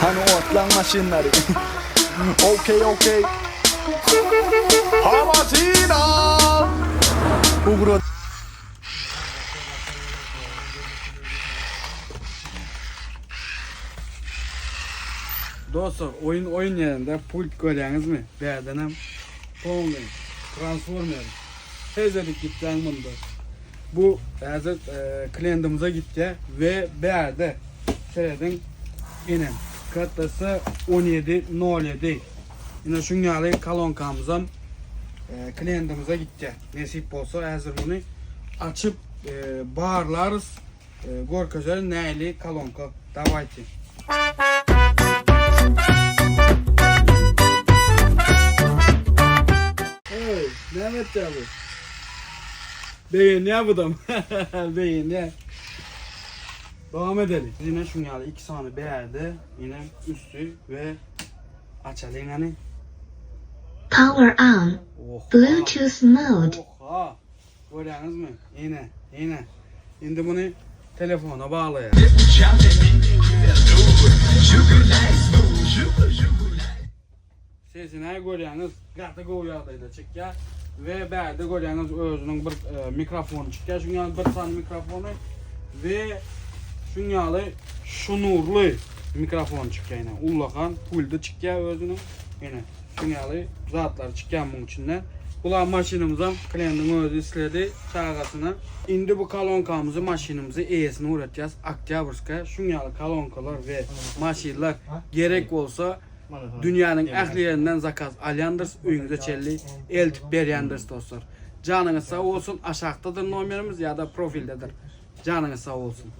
Hany otlaň maşynlary. Okey okey. Hamaşyn al. Ugra. Dostlar oýun oýun ýerinde pult görýäňizmi? Bärdenem polny transformer. Tezedip gitýäň munda. Bu häzir kliýentimize gitýär we bärde serediň ine KTS 17 07 ine şuň ýaly kolonkamyzam kliýentimize gitýär. Nesip bolsa häzir muny açyp barlarys. Görkezerin nähili kolonka. Dawayte. Hey, näme etýär bu? Begenýär budam. Begenýär. Dowam edeli. Ýene şuň ýaly iki sany bärde, ýene üsti we açalyň hany. Power on. Bluetooth mode. Oha! Görýäňizmi? Ine, ine. Indi muny telefona baglaýar. Sesini görýäňiz, gaty gowy ýagdaýda çykýar we bärde görýäňiz özüniň bir e, mikrofony çykýar. Şuň ýaly bir sany mikrofony we şuň ýaly şunurly mikrofon çykýar ine. Ullakan puldy çykýar özüniň. Ine. Şuň ýaly zatlar çykýar muň içinden. Bular maşynymyzam kliendiň özi isledi çagasyna. Indi bu kolonkamyzy maşynymyzy eýesine ugratýas Oktýabrska. Şuň ýaly kolonkalar we maşynlar gerek bolsa dünýäniň ähli ýerinden zakaz alýandyrys öýüňize çenli eltip berýändiris dostlar. Janyňyz sag bolsun aşakdadyr nomerimiz ýa-da profildedir. Janyňyz sag bolsun.